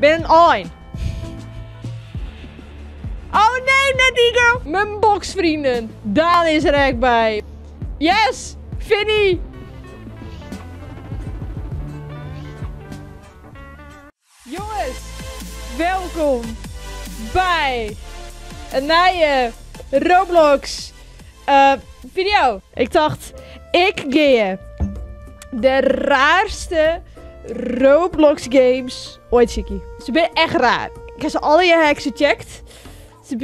Ben een ein. Oh nee, net die girl. Mijn boxvrienden. Daan is er echt bij. Yes, Vinnie. Jongens, welkom bij een nieuwe Roblox video. Ik dacht, ik ga de raarste Roblox games ooit ziekie. Ze zijn echt raar. Ik heb ze alle je hacks gecheckt. Ze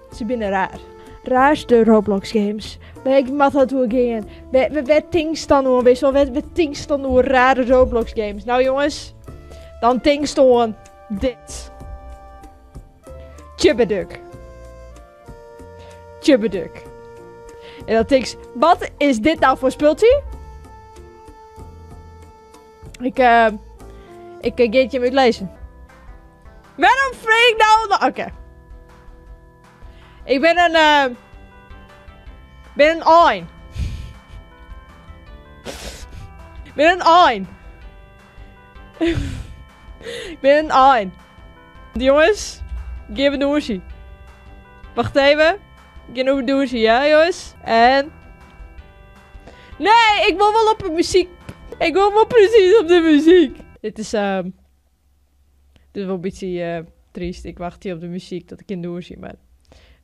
zijn raar. Raarste Roblox games. Ik mag dat hoe gaan. We things dan hoor. Weet je wel, we things dan hoe rare Roblox games. Nou jongens, dan things dan dit. Chubaduk. Chubaduk. En dan things. Wat is dit nou voor speeltje? Ik ga je hem uitlezen. Waarom vreeg ik nou? Oké. Okay. Ik ben een... ben een ein. Ben een ein. Ik ben een ein. Jongens, geef een douche. Wacht even. Geef een douche, ja jongens? En... Nee, ik wil wel op de muziek. Ik wil wel precies op de muziek. Dit is, dit is wel een beetje triest. Ik wacht hier op de muziek dat ik in de zie, maar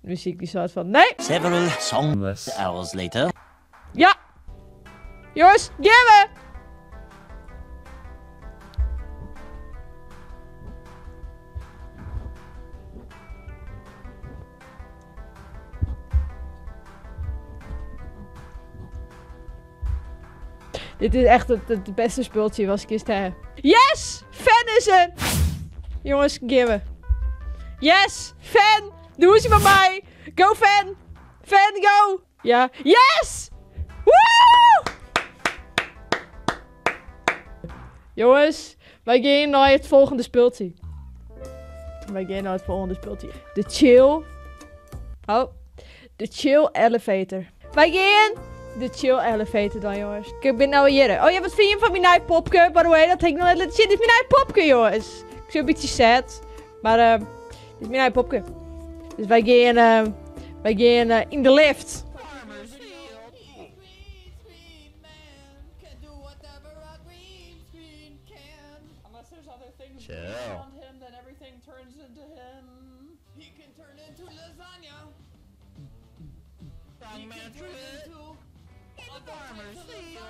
de muziek die staat van nee. Several songless hours later. Ja. Jongens, give. Dit is echt het beste speeltje was ik eens te. Yes! Fan is er! Jongens, give. Yes! Fan! Doe ze bij mij! Go Fan! Fan, go! Ja. Yes! Woe! Jongens, wij gaan naar het volgende speeltje. Wij gaan naar het volgende speeltje. De chill. Oh. De chill elevator. Wij gaan... De chill elevator dan, jongens. Ik ben nou hier. Oh ja, wat vind je van mijn nieuwe popke? By the way, dat heb ik nog net laten zien. Dit is mijn nieuwe popke, jongens. Ik ben een beetje sad. Maar, dit is mijn nieuwe popke. Dus wij gaan, in de lift.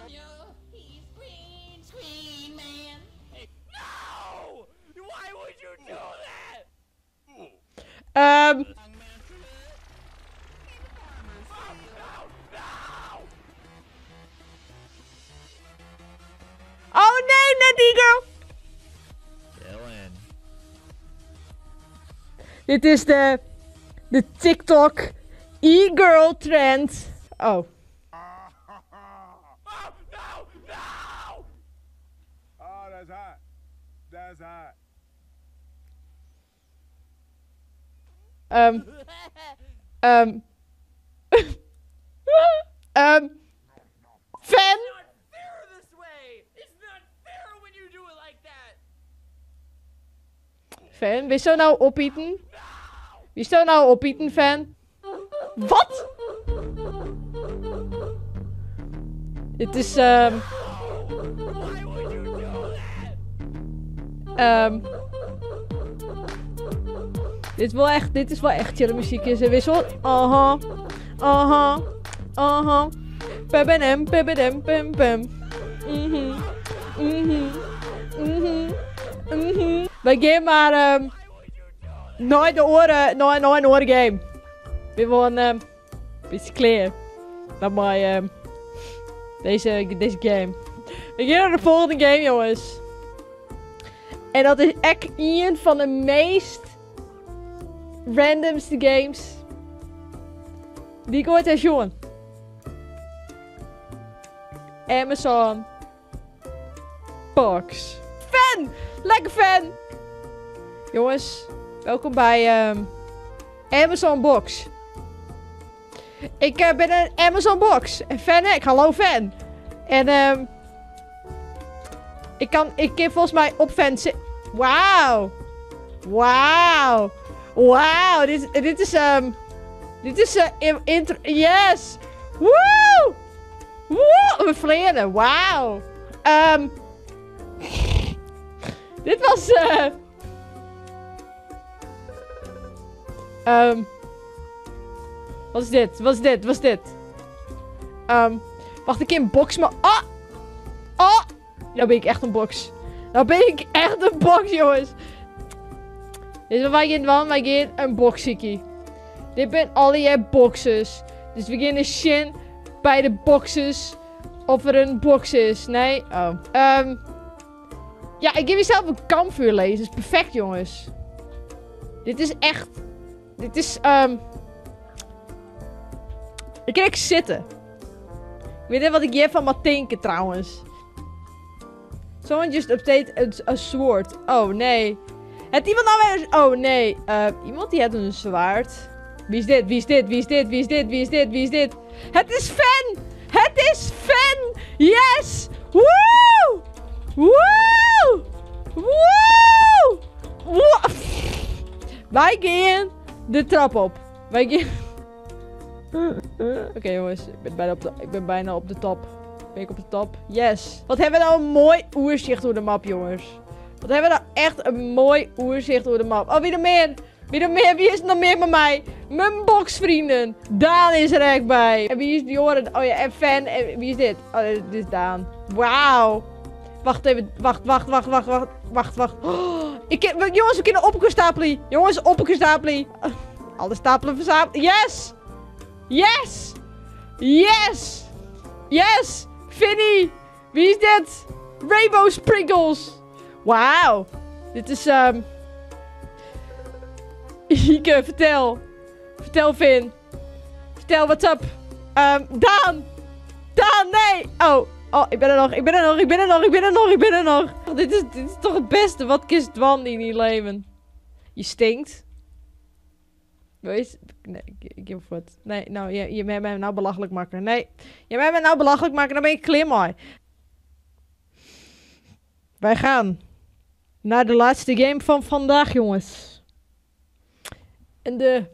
Chill. He's green screen man. Hey. No! Why would you do that? Oh nee, net die girl. Dit is de TikTok e-girl trend. Oh. That's hot. Fan. It's not fair this way. It's not fair when you do it like that. Fan, wist je nou opieten? Wist je nou opieten, Fan? Wat? Dit is dit is wel echt chille muziek is. Wissel. Aha. Aha. Aha. Pebbenem, pebbenem, pem pem. Mhm. Mhm. Mhm. Mhm. Wij gaan maar naar de oren, naar een oren game. We willen een beetje clear. Naar mijn deze game. We gaan naar de volgende game, jongens. En dat is echt een van de meest randomste games die ik ooit heb gezien. Amazon Box. Fan! Lekker fan! Jongens, welkom bij Amazon Box. Ik ben een Amazon Box. En fan, ik hallo fan. En ik kan volgens mij op fan zitten. Wauw. Wauw. Wauw. Dit, dit is... Dit is... intro... Yes. Woe! Woe! We vleren. Wauw. Dit was... Wat is dit? Wat is dit? Wat is dit? Wacht, ik kan box maar... Ah! Oh! Nou ben ik echt een box. Nou ben ik echt een box, jongens. Dit is wat wij gaan doen. Wij gaan een boxiekie. Dit zijn alle je boxes. Dus we gaan eens zien bij de boxes of er een box is. Nee? Oh. Ja, ik geef jezelf een kampvuur lezen. Dat is perfect, jongens. Dit is echt... Dit is... Ik kan ik zitten. Ik weet niet wat ik hiervan moet denken, trouwens. Someone just update a sword. Oh, nee. Het iemand nou weer... Oh, nee. Iemand die heeft een zwaard. Wie is dit? Wie is dit? Wie is dit? Wie is dit? Wie is dit? Wie is dit? Het is Fen! Het is Fen! Yes! Woe! Woe! Woe! Woe! Wij gaan de trap op. Wij gaan... Oké, jongens. Ik ben bijna op de, ik ben bijna op de top. Ben ik op de top? Yes. Wat hebben we nou een mooi oerzicht door de map, jongens. Wat hebben we nou echt een mooi oerzicht door de map. Oh, wie nog meer? Wie nog meer? Wie is er nog meer met mij? Mijn boxvrienden. Daan is er echt bij. En wie is Joren? Oh ja, en Fan. En wie is dit? Oh, dit is Daan. Wauw. Wacht even. Wacht, wacht, wacht, wacht, wacht. Wacht, wacht. Oh, ik ken, jongens, we kunnen op elkaar stapelen. Jongens, op elkaar stapelen. Alle stapelen verzamelen. Yes! Yes! Yes! Yes! Vinnie! Wie is dit? Rainbow Sprinkles! Wauw! Dit is, Ike, vertel. Vertel, Vin. Vertel, what's up? Daan! Daan, nee! Oh, oh, ik ben er nog, ik ben er nog, ik ben er nog, ik ben er nog, ik ben er nog. Dit is toch het beste. Wat kist Dwan in je leven? Je stinkt. Wees, nee, ik heb wat. Nee, nou, je bent mij nou belachelijk maken. Nee, je bent mij nou belachelijk maken, dan ben ik klimmooi. Wij gaan naar de laatste game van vandaag, jongens. En de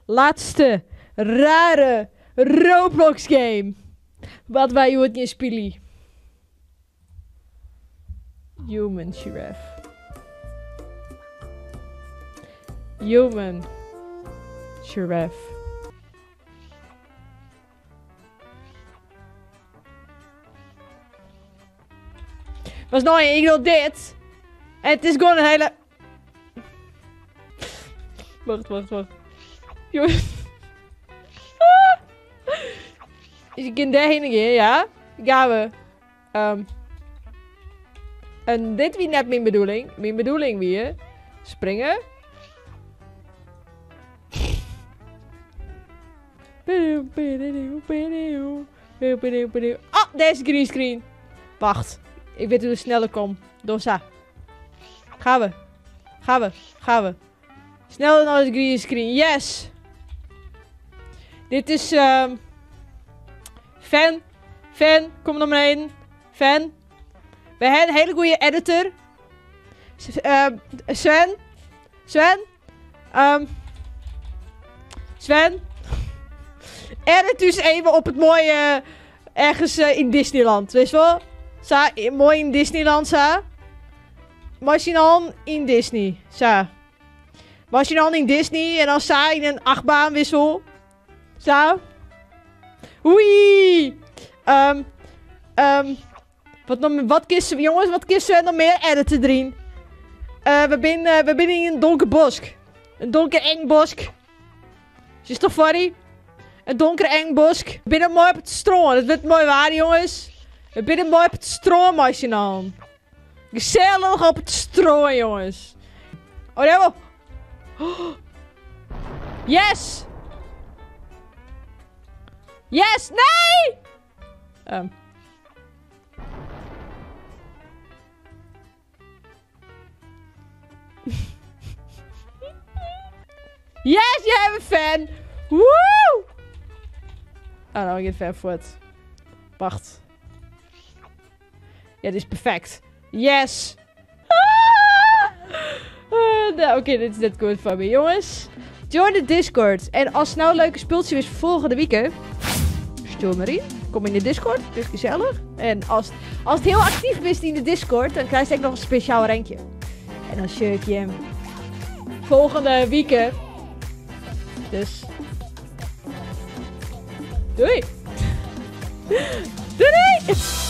laatste rare Roblox game. Wat wij het niet spelen. Human giraffe. Human giraffe. Was nou, ik wil dit. En het is gewoon een hele... Wacht, wacht, wacht. Jongens. Is ik in daarheen gaan, ja? Gaan we. En dit wie net mijn bedoeling. Mijn bedoeling wie springen. Oh, deze green screen. Wacht. Ik weet hoe de sneller kom. Dosa. Gaan we. Gaan we. Gaan we. Sneller dan de green screen. Yes. Dit is... Fan. Fan. Kom naar beneden. Fan. We hebben een hele goede editor. Sven. Sven. Sven. Edit dus even op het mooie... ergens in Disneyland. Weet je wel? Sa, mooi in Disneyland, sa. Machinal in Disney, sa. Machinal in Disney en dan sa in een achtbaanwissel. Sa. Oei. Wat nog, wat kisten, jongens, wat kisten we nog meer editen erin? We zijn in een donker bosk. Een donker eng bosk. Is toch funny? Een donker eng bosk. We binnen mooi op het stroom. Het wordt mooi waar, jongens. We binnen mooi op het stroom, machinal. Gezellig op het stroom, jongens. Oh, daar hebben we. Oh. Yes! Yes! Nee! Yes, jij bent een fan! Woe! Oh, nou, ik heb fan voor het. Wacht. Ja, dit is perfect. Yes! Ah! Oké, dit is net goed foar my. Jonges, join de Discord. En as it no in leuke spultsje is folgjende wike, stjoer mar yn. Kom yn de Discord, it is gesellich. En as it hiel aktyf bist yn de Discord, dan krijst ek noch in spesjaal rankje. En dan sjoch ik je folgjende wike. Dus. Doei! Doei doei!